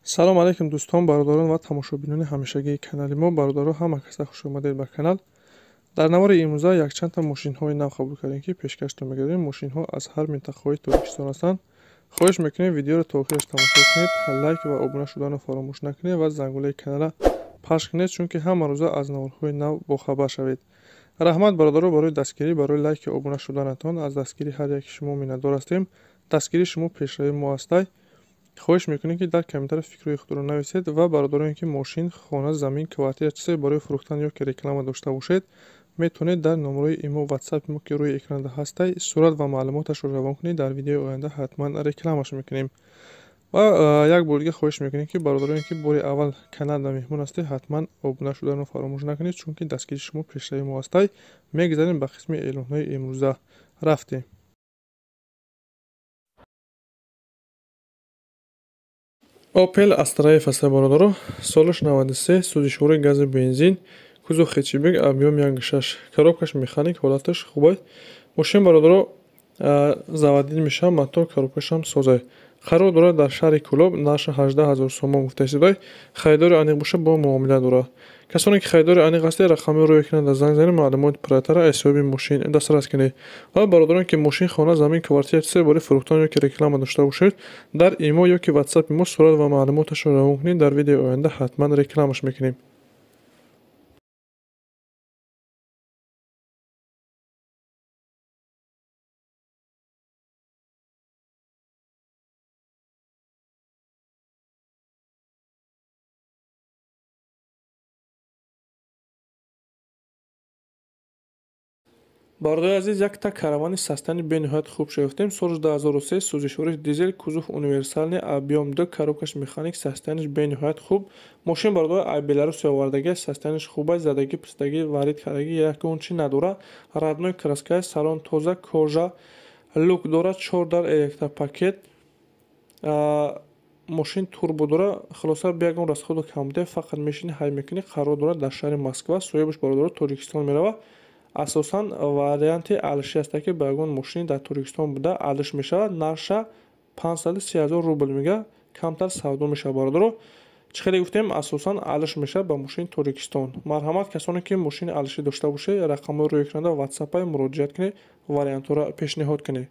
Салом алейкум дӯстон, бародарон ва тамошобинони ҳамешагии канали мо. Бародаро, ҳама каса хуш омадед ба канал. Дар навори имрӯза якчандта мошинҳои нав қабул кардем, ки пешкаштон мегардем. Мошинҳо аз ҳар минтақаҳои Тоҷикистон ҳастанд. Хоҳиш мекунем, видеоро то охираш тамошо кунед, лайк ва обуна шуданро фаромӯш накунед ва зангулаи каналро пахш кунед, чунки ҳама рӯза аз наворҳои нав бохабар шавед. Раҳмат, бародаро, барои дастгирӣ, барои лайки обуна шуданатон. Аз дастгирии ҳар яки шумо миннатдор ҳастем. Дастгирии шумо пешравии мо ҳастай. Хоҳиш мекунем, ки дар комментария фикрҳои худро нависед ва бародароне, ки мошин, хона, замин, квартира, чизе барои фурӯхтан ё ки реклама дошта бошед, метавонед дар номерои имо, ватсапи мо, ки рӯи экранда ҳастай, сурат ва маълумоташро равон кунед. Дар видеои оянда ҳатман рекламаш мекунем. Ва як бор дига хоҳиш мекунем, ки бародароне, ки бори аввал каналда меҳмон ҳастед, ҳатман обуна шуданро фаромӯш накунед, чунки дастгирии шумо пешравии мо ҳастай. Мегузарем ба қисми эълонҳои имрӯза. Рафтем. Opel Astra F аст, бародаро, солаш 93, сӯзишвори гази бензин, кузов хэтчбек, объем 1,6, коробкаш механик, ҳолаташ хуб аст. Мошин, бародаро, заводить мешавад, мотор, коробкашам созай. Қарор дорад дар шаҳри Кӯлоб, нархи 18 000 сомон гуфта истодай. Харидори аниқ боша, бо муомила дорад. Касоне ки харидори аниқ ҳастед, рақамҳои рӯи экранда занг занед, маълумоти пурратара аз ҳисоби мошин дастрас кунед. Ва бародарон, ки мошин, хона, замин, квартира, чизе барои фурӯхтан ё ки реклама дошта бошед, дар имо ё ки ватсапи мо сурат ва маълумоташро равон кунед. Дар видеои оянда ҳатман рекламаш мекунем. Бародари азиз, якта каравани састани бениҳоят хуб шаёфтем. Соли 2003, сӯзишвори дизел, кузов универсальный, объем 2, коробкаш механик, состояниш бениҳоят хуб. Мошин, бародар, аз Беларусия овардагӣ, состояниш хуб аст, задагӣ, пистагӣ, варид кардагӣ ягон чи надорад. Родной краска, салон тоза, кожа, люк дорад, чор дар электропакет, мошин турбо дорад. Хулоса, бе ягон расходу камбуде, фақат мешини, ҳай мекунӣ. Қарор дорад дар шаҳри Москва. Соҳибаш, бародаро, Тоҷикистон меравад. Асосан варианти алиши аст, ки ба ягон мошини дар Тоҷикистон буда алиш мешавад. Нарша 530 000 рубл мега, камтар савдо мешавад, бародаро. Чӣ хеле гуфтем, асосан алиш мешавад ба мошини Тоҷикистон. Марҳамат, касоне ки мошини алишӣ дошта бошед, рақамҳои рӯи экранда ватсапай муроҷиат кунед, вариантҳоро пешниҳод кунед.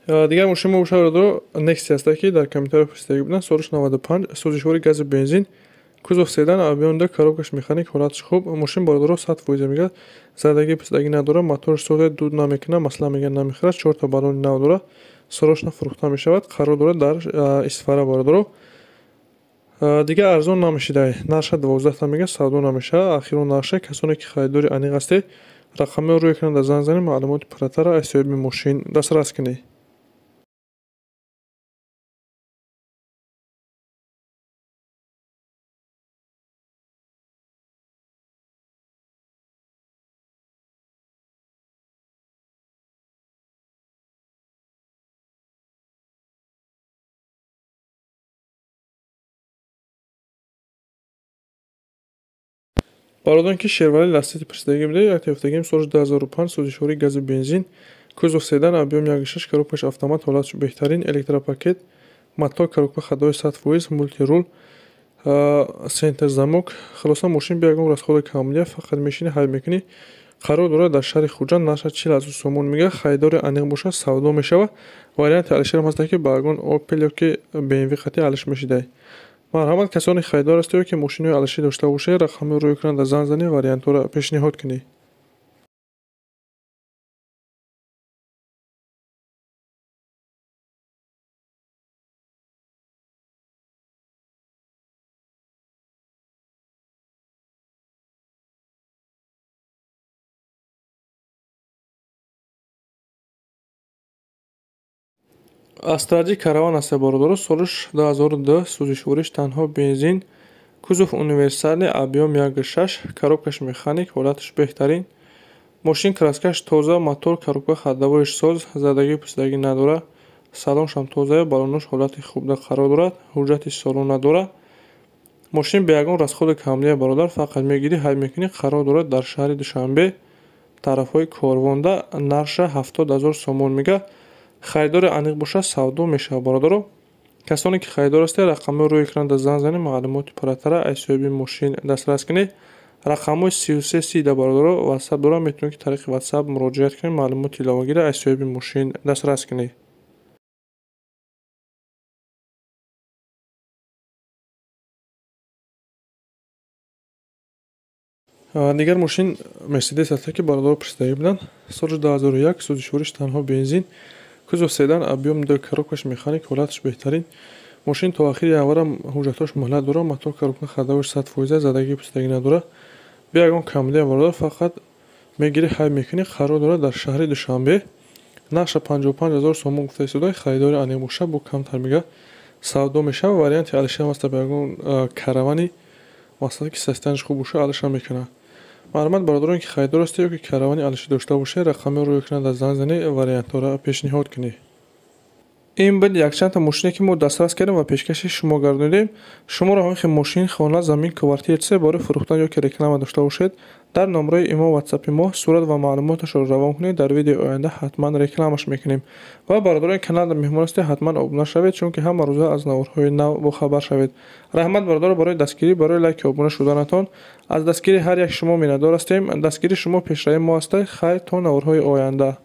Дигар мошин мо бошад, бародаро, Nexia аст, ки дар комментария пурсидагӣ буданд. Солаш 95, сӯзишвори гази бензин, кузов седан, объем 2, коробкаш механик, ҳолаташ хуб. Мошин, бародаро, 100% мегӯяд, задагӣ, пистагӣ надорад, мотораш соза, дуд намекунад, масла мега намехӯрад, чорта баллони нав дорад, срочно фурӯхта мешавад. Қарор дорад дар Исфара, бародаро. Дигар арзон намешидай, нарша 12 мега, савдо намешавад. Ахирон нарша. Касоне ки харидори аниқ ҳастед, рақамҳои рӯи экранда занг занед, маълумоти пурратара аз ҳисоби мошин дастрас кунед. Бародарон, ки Шервали Ластити пурсидагӣ буда, як ҳафтагим, соли 2005, сӯзишвори гази бензин, кузов седан, объем 1,6, коробкаш автомат, ҳолаташ беҳтарин, электропакет, мотор, коробка ходовой 100%, мультирул, центр замок. Хулоса, мошин бе ягон расходи камбудия, фақат мешини, ҳай мекунӣ. Қарор дорад дар шаҳри Хуҷанд, нарха 40 000 сомон мега, харидори аниқ бошад, савдо мешавад. Варианти алишерам ҳаст, ки ба ягон Opel ё ки BMW хати алиш мешидай. Марҳамат, касоне харидор ҳастед, ки мошинҳои алишӣ дошта бошед, рақамҳои рӯи экранда занг занед, вариантҳоро пешниҳод кунед. Астра Ҷи караван аст, бародаро, солаш 2002, сӯзишвориш танҳо бензин, кузов универсальный, объем 1,6, коробкаш механик, ҳолаташ беҳтарин. Мошин краскаш тоза, мотор, коробка ходовоиш соз, задагӣ, пистагӣ надорад, салоншам тоза, баллонош ҳолати хубда қарор дорад, ҳуҷҷати салон надорад. Мошин бе ягон расходи камбудия, бародар, фақат мегирӣ, ҳай мекунӣ. Қарор дорад дар шаҳри Душанбе, тарафҳои Корвонда, нарша 70 000 сомон мега. Харидори аниқ боша, савдо мешавад, бародаро. Касоне ки харидор ҳастед, рақамҳои рӯи экран да занг занед, маълумоти пурратара аз соҳиби мошин дастрас кунед. Рақамҳои 33 30 да, бародаро, ватсап дорам, метавонед ки тариқи ватсап муроҷиат кунед, маълумоти иловагиро аз соҳиби мошин дастрас кунед. Дигар мошин Мерседес аст, ки бародаро пурсидагӣ буданд. Соли 2001, сӯзишвориш танҳо бензин, кузов седан, объём 2, коробкаш механик, ҳолаташ беҳтарин. Мошин то ахири январам ҳуҷҷатҳош муҳлат дорад, мотор, коробка, ходовойш 100%, задагӣ пусидагӣ надорад. Бе ягон камбудия, бародар, фақат мегирӣ, ҳай мекунӣ. Қарор дорад дар шаҳри Душанбе. Нархша 55 000 сомон гуфта истода, харидори аниқ боша, бо камтар мега савдо мешавад. Варианти алишам аст, ба ягон каравани мақсаде ки состояниеш хуб боша, алишам мекунад. Марҳамат, бародарон, ки харидор ҳастед ё ки каравани алишӣ дошта бошед, рақамҳои рӯи экран да занг занед, вариантҳоро пешниҳод кунед. Ин буд якчандта мошине, ки мо дастрас кардем ва пешкаши шумо гардонидем. Шуморо ҳамин хел мошин, хона, замин, квартира, чизе барои фурӯхтан ё ки реклама дошта бошед, дар номраи имо, ватсапи мо сурат ва маълумоташро равон кунед, дар видеои оянда ҳатман рекламаш мекунем. Ва бародарони канал дар меҳмон ҳастед, ҳатман обуна шавед, чунки ҳама рӯза аз наворҳои нав бохабар шавед. Раҳмат, бародаро, барои дастгирӣ, барои лайки обуна шуданатон. Аз дастгирии ҳар як шумо миннатдор ҳастем. Дастгирии шумо пешравии мо аст. Хайр, то наворҳои оянда.